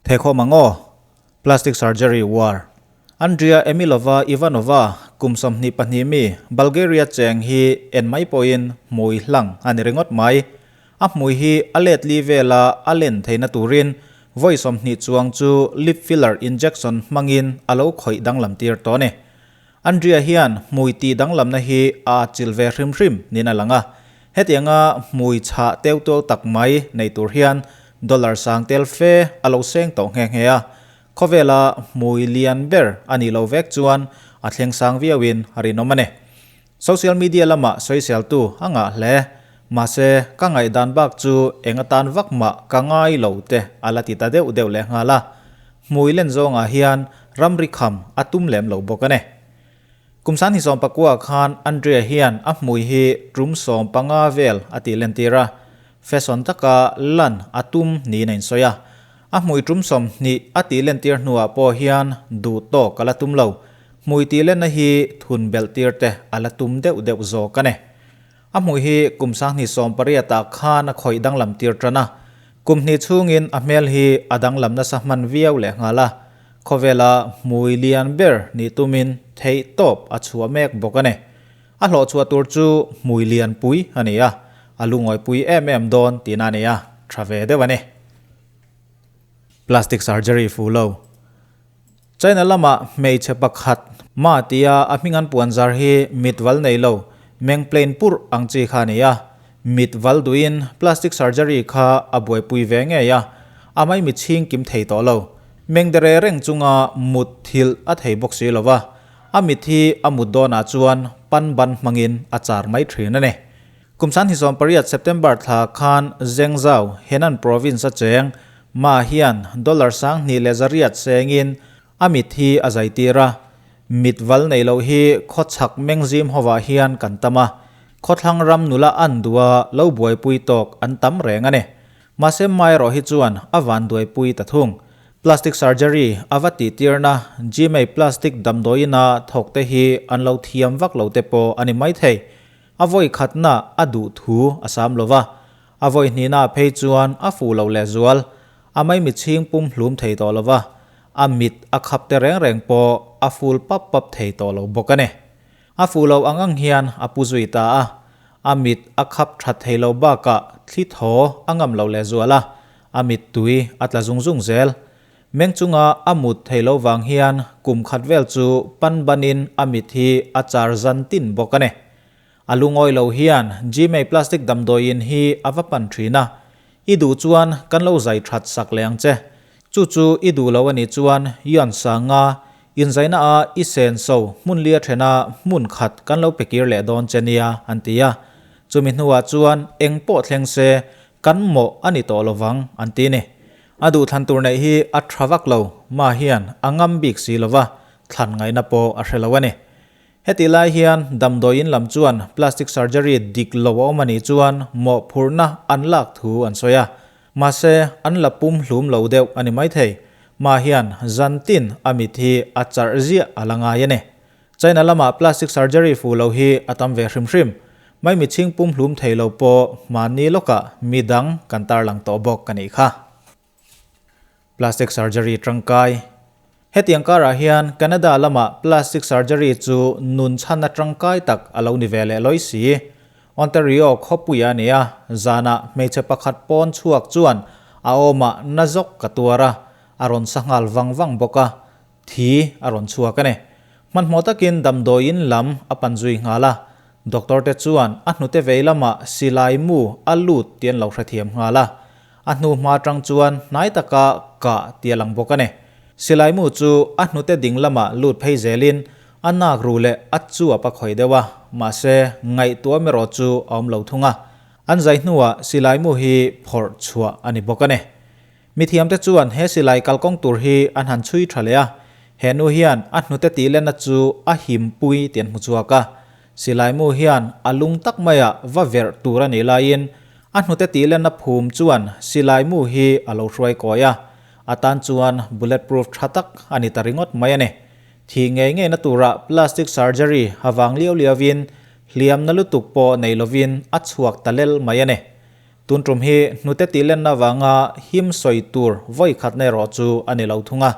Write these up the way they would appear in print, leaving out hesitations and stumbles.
Thekhawm ang aw. Plastic surgery war. Andria Emilova Ivanova, kum 22 mi, Bulgaria cheng hi en mai pawhin hmui hlang a ni ringawt mai. A hmui hi a let li vela a len theihna turin vawi 20 chuang chu lip filler injection hmangin a lo khawih danglam tir tawh a ni. Andria hian hmui tih danglamna hi a atchilh ve hrim hrim niin a lang a. Hetianga hmui chhah teu tuau tak mai nei tur hian dollar sang tel fe a lo seng tawh nghe nghe a. Khawvela hmui lian ber a nih loh vek chuan a thleng sang viauin a rinawm a ni. Social media lamah sawiseltu a ngah hle. Mahse, ka ngaihdan bak chu eng atan vak mah ka ngai lo te a la ti ta deuh deuh lehnghal a. Hmui len zawngah hian ramri kham a tum lem lo bawk a ni. Kum 2019 khan Andrea hian a hmui hi tum 15 vel a tih lentir a, fashion taka lan a tum niin a insawi a. A hmui tum 20 a tih lentir hnuah pawh hian duh tawk a la tum lo. Hmui tih lenna hi thun belh tir te a la tum deuh deuh zawk a ni. A hmui hi kum 2018 ah khan a khawih danglam tir tan a, kum hnih chhungin a hmel hi a danglam nasa hman viau lehnghal a. Khawvela hmui lian ber nih tumin theih tawp a chhuah mek bawk a ni. A hlawh chhuah tur chu hmui lian pui a ni a, a lungawi pui em em dawn tihna a ni a, tha ve deuh a ni. Plastic surgery fu lo. China lama hmeichhe pakhat Ma tia a hming an puan zar hi mit val nei lo, meng plain purh ang chi kha a ni a. Mit val duhin plastic surgery kha a buaipui ve ngei a, a maimit chhing kim thei tawh lo. Mengdere reng chunga mut thilh a thei bawk si lo va, a mit hi a mut dawnah chuan pan ban hmangin a char mai thin a ni. Kum 2018 September thla khan Zhengzhou, Henan Province a cheng Ma hian dollar 2100 sengin a mit hi a zai tir a. Mit val nei loh hi khawchhak mengzim hovah hian kan tam a, khawthlang ram nula an duha lo buaipui tawk an tam reng a ni. Mahse mai erawh hi chuan a van duaipui ta thung. Plastic surgery a va tih tirna Gmei plastic damdawiina thawk te hi an lo thiam vak lo te pawh a ni maithei. A vawi khatna a duh thu a sam lo va, a vawi hnihna phei chuan a fuh lo lehzual. A maimi chhing pum hlum thei tawh lo va, a mit a khap te reng reng pawh a ful pap pap thei tawh lo bawk a ni. A fuh lo ang ang hian a pu zui ta a, a mit a khap that thei lo bakah thli thaw a ngam lo lehzual a, a mittui a tla zung zung zel. Meng chunga a mut thei lo vang hian kum khat vel chu pan banin a mit hi a char zan tin bawk a ni. A lungawi lo hian Gmei plastic damdawiin hi a va pan thin a, I duh chuan kan lo zai that sak leh ang che. Chu chu i duh lo a nih chuan Yuan Sanga inzaina a i sen so hmun lia thena hmun khat kan lo pe kir leh dawn che nia an ti a. Chumi hnuah chuan eng pawh thleng se kan mawh a ni tawh lovang an ti ni. A duh thlan tur neih hi a tha vak lo, ma hian a ngam bik si lova thlan ngaihna pawh a hre lo a ni. Heti lai hian damdawiin lam chuan plastic surgery dik lo a awm a nih chuan mawhphurhna an lak thu an sawi a. Mahse, an la pum hlum lo deuh a ni maithei. Ma hian zan tin a mit hi a charh ziah a la ngai a ni. China lama plastic surgery fuh lo hi a tam ve hrim hrim. Maimi chhing pum hlum thei lo pawh mahni lawkah midang kan tarlang tawh bawk a nih kha. Plastic surgery tangkai. Hetiang karah hian Canada lama plastic surgery chu nun chhanna tangkai tak a lo ni ve leh lawi si. Ontario khawpui a ni a, zanah hmeichhe pakhat pawn chhuak chuan a awmah na zawk ka tuar a, a rawn sa nghal vang vang bawk a, thi a rawn chhuak a ni. Hmanhmawh takin damdawiin lam a pan zui nghal a, doctor te chuan a hnute vei lamah silai mu a lut tih an lo hrethiam nghal a. A hnu hma atang chuan hnai taka kah tih a lang bawk a ni. Silai mu chu a hnute ding lamah lut phei zelin a nak ru leh a chuap a khawih deuh a, mahse ngaihtuam erawh chu a awm lo thung a. An zai hnuah silai mu hi phawrh chhuah a ni bawk a ni. Mithiamte chuan he silai kalkawng tur hi an han chhui tha leh a, he nu hian a hnute tih lenna chu a himpui tih an hmu chhuak a. Silai mu hian a lung tak maiah va verh tur a nih laiin a hnute tih lenna phum chuan silai mu hi a lo hruai kawi a, a tan chuan bullet proof tha tak a ni ta ringawt mai a ni. Thih ngei ngeina tura plastic surgery a vang liau liauin hliamna lutuk pawh nei lovin a chhuak ta lel mai a ni. Tun tum hi hnute tih lenna vanga him sawi tur vawi khatna erawh chu a ni lo thung a.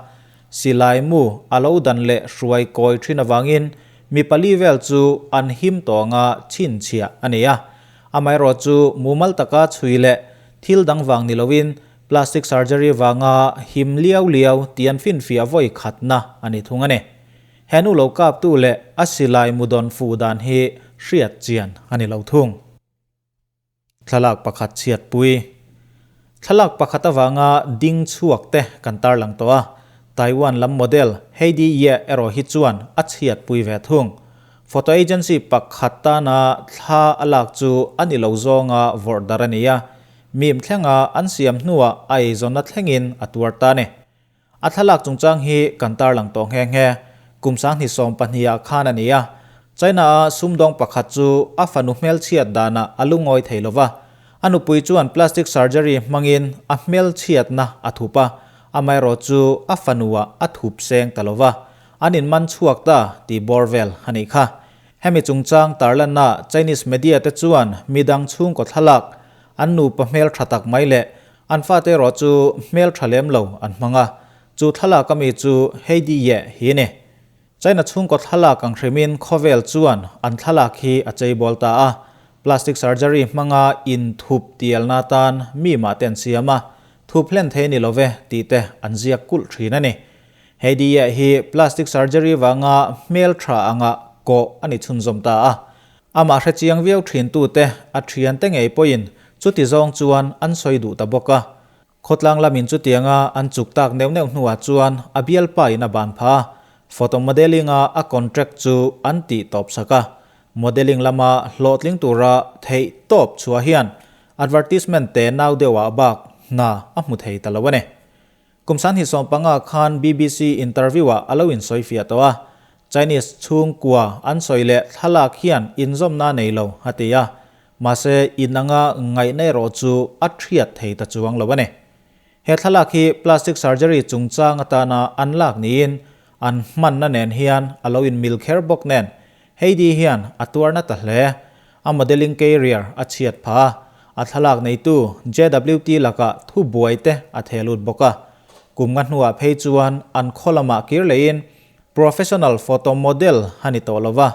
Silai mu a lo dan leh hruai kawi thin avangin mi pali vel chu an him tawh anga chhinchhiah a ni a. Amaherawh chu mumal taka chhui leh thil dang vang ni loin plastic surgery vanga him liau liau tih an finfiah vawi khatna a ni thung a ni. He nu lo kaptu leh a silai mu dawn fuh dan hi hriat chian a ni lo thung. Thlalak pakhat chhiatpui. Thlalak pakhat avanga ding chhuak te kan tarlang tawh a, Taiwan lam model Heidi Ye erawh hi chuan a chhiatpui ve thung. Photo agency pakhat tana thla a lak chu a ni lo zawnga vawrh dar a ni a, mim thlenga an siam hnuah a eizawnna thlengin a tuar ta a ni. A thlalak chungchang hi kan tarlang tawh nghe nghe. Kum 2020 ah khan a ni a, China-a sumdawng pakhat chu a fanu hmelchhiat danah a lungawi thei lo va. A nupui chuan plastic surgery hmangin a hmelchhiatna a thup a, amaherawh chu a fanuah a thup seng ta lo va. An inman chhuak ta tih bawr vel a nih kha. Hemi chungchang tarlanna Chinese media te chuan midang chhungkaw thlalak, an nupa hmeltha tak mai leh An fate erawh chu hmel tha lem lo an hmang a, chu thlalak ami chu Heidi Ye hi a ni. China chhungkaw thlalak ang hrimin khawvel chuan an thlalak hi a cheibawl ta a, plastic surgery hmanga inthup tialna atan mi mah te an siam a, thup hlen thei ni love tih te an ziak kulh thin a ni. Heidi Ye hi plastic surgery vanga hmel tha anga kawh a ni chhunzawm ta a, Amah hre chiang viau thintute a thiante ngei pawhin chuti zawng chuan an sawi duh ta bawk a. Khawtlang lamin chutianga an chuk tak neuh neuh hnuah chuan a bialpa in a ban pha a, photo modelling-a a contract chu an tih tawp sak a. Modelling lama hlawhtling tura theih tawp chhuah hian advertisement te nau deuhah bak hna a hmu thei ta lo a ni. Kum 2015 khan BBC interview-ah a lo insawifiah tawh a, Chinese chhungkua an sawi leh thlalak hian inzawmna nei lo a ti a, mahse in anga ngaihna erawh chu a thiat thei ta chuang lo a ni. He thlalak hi plastic surgery chungchang atana an lak niin an hmanna nen hian a lo inmil kher bawk nen Heidi hian a tuarna ta hle. A modelling career a chhiat phah a, a thlalak neitu JWT lakah thu buai te a theh lut bawk a. Kum nga hnuah phei chuan an khaw lamah kir leiin professional photo model a ni tawh lo va,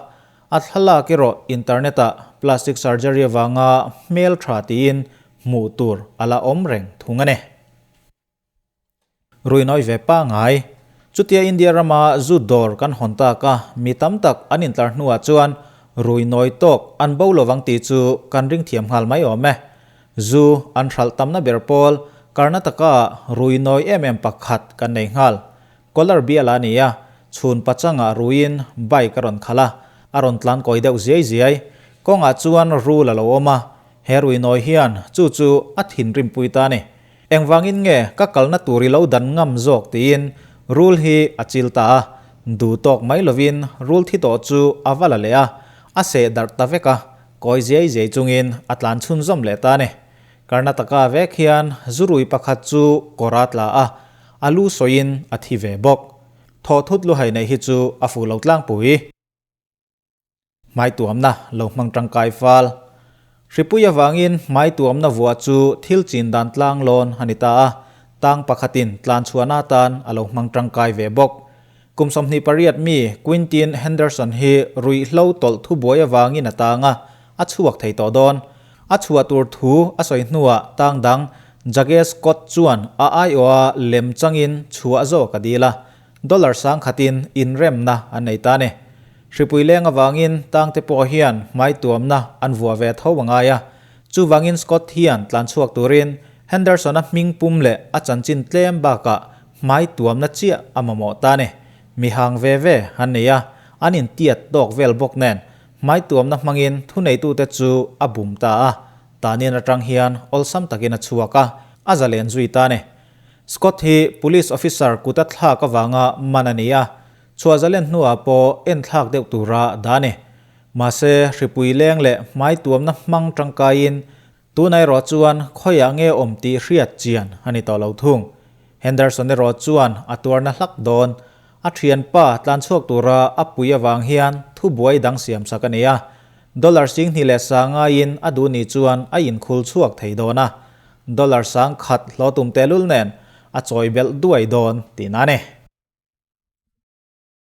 a thlalak erawh internet-ah plastic surgery avanga hmel tha tiin hmuh tur a la awm reng thung a ni. Ruinawi ve pangai. Chutia India rama zu dawr kan hawn tak a, mi tam tak an intlar hnuah chuan ruinawi tawk an bo lovang tih chu kan ring thiam nghal mai awm e. Zu an hralh tamna ber pawl Karnataka ah ruinawi em em pakhat kan nei nghal. Kolar bial a ni a, chhun pachangah ruiin bike a rawn khalh a, a rawn tlan kawi deuh ziai ziai. Kawngah chuan rul a lo awm a, he ruinawi hian chu chu a thinrimpui ta a ni. Engvangin nge ka kalna tur i lo dan ngam zawk tiin rul hi a chil ta a, duh tawk mai lovin rul thi tawh chu a va la leh a, a seh darh ta vek a, kawi ziai ziai chungin a tlan chhunzawm leh ta a ni. Karnataka vek hian zurui pakhat chu kawr a tla a, a lu sawiin a thi ve bawk. Thawhthut luhai neih hi chu a fuh lo tlangpui. Hmaituamna lo hmang tangkai fal. Hripui avangin hmaituamna vuah chu thil chin dan tlang lawn a ni ta a, tang pakhatin tlan chhuahna atan a lo hmang tangkai ve bawk. Kum 28 mi Quintin Henderson hi ruihhlo tawlh thubuai avangin a tang a, a chhuak thei tawh dawn. A chhuah tur thu a sawi hnuah tang dang Jage Scott chuan a aiawha lem changin chhuah zawk a dil a, Dollar sang khatin inremna an nei ta a ni. Hripui leng avangin tangte pawh hian hmai tuamna an vuah ve tho a ngai a. Chuvangin Scott hian tlan chhuak turin Henderson-a hming pum leh a chanchin tlem bakah hmai tuamna chiah a mamawh ta a ni. Mi hang ve ve an nei a, an intiat tawk vel bawk nen hmai tuamna hmangin thuneitute chu a bum ta a. Tanin atang hian awlsam takin a chhuak a, a zalen zui ta a ni. Scott hi police officer kut a thlak avanga man a ni a, chhuah zalen hnuah pawh en thlak deuh tura dah a ni. Mahse, hripui leng leh hmai tuamna hmang tangkaiin tuna erawh chuan khawiah nge awm tih hriat chian a ni tawh lo thung. Henderson erawh chuan a tuarna hlak dawn. A thianpa tlan chhuak tura a pui avang hian thubuai dang siam sak a ni a. Dollar 2100 in a duh ni chuan a inkhul chhuak thei dawn a, dollar 10,000 hlawh tum tehlul nen a chawi belh duai dawn tihna a ni.